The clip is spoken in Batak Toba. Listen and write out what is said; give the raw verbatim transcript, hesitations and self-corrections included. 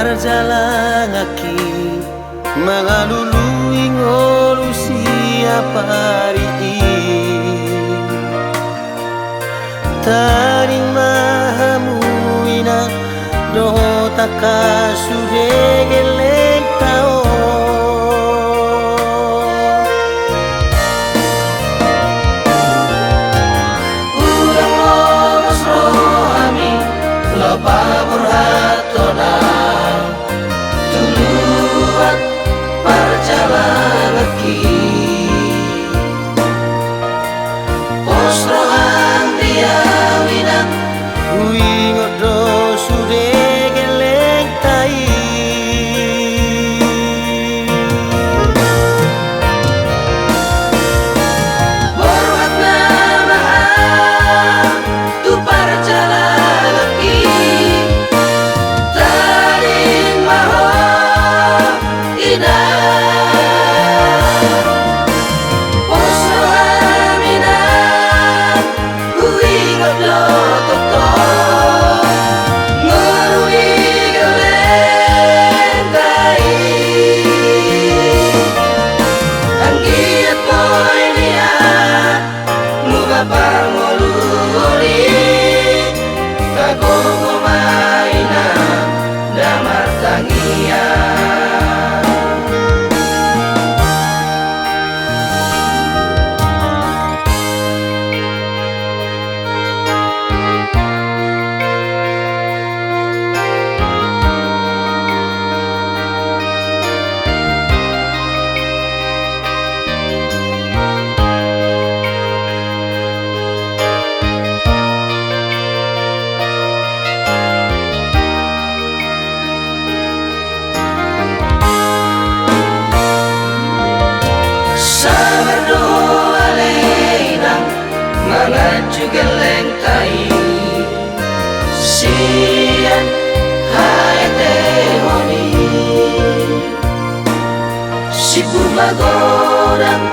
Parjalanganki mangalului ngolu siap ari i. Tading ma hamu inang dohot angka sude gellengta on. Unang lomos rohami laho paborhathon au tu luat parjalanganki. Pos roham di au inang, huingot do sude gellengta i. Borhat nama au tu parjalanganki, tading ma ho inang. Pos roham inang, huingot do tongtong ngolu ni gellengta i. Anggiat boi nian muba parngoluon i, tagogo ma inang damang tangiang. Sabar do ale inang manganju gellengta i sian haetehon i. Simbur magodang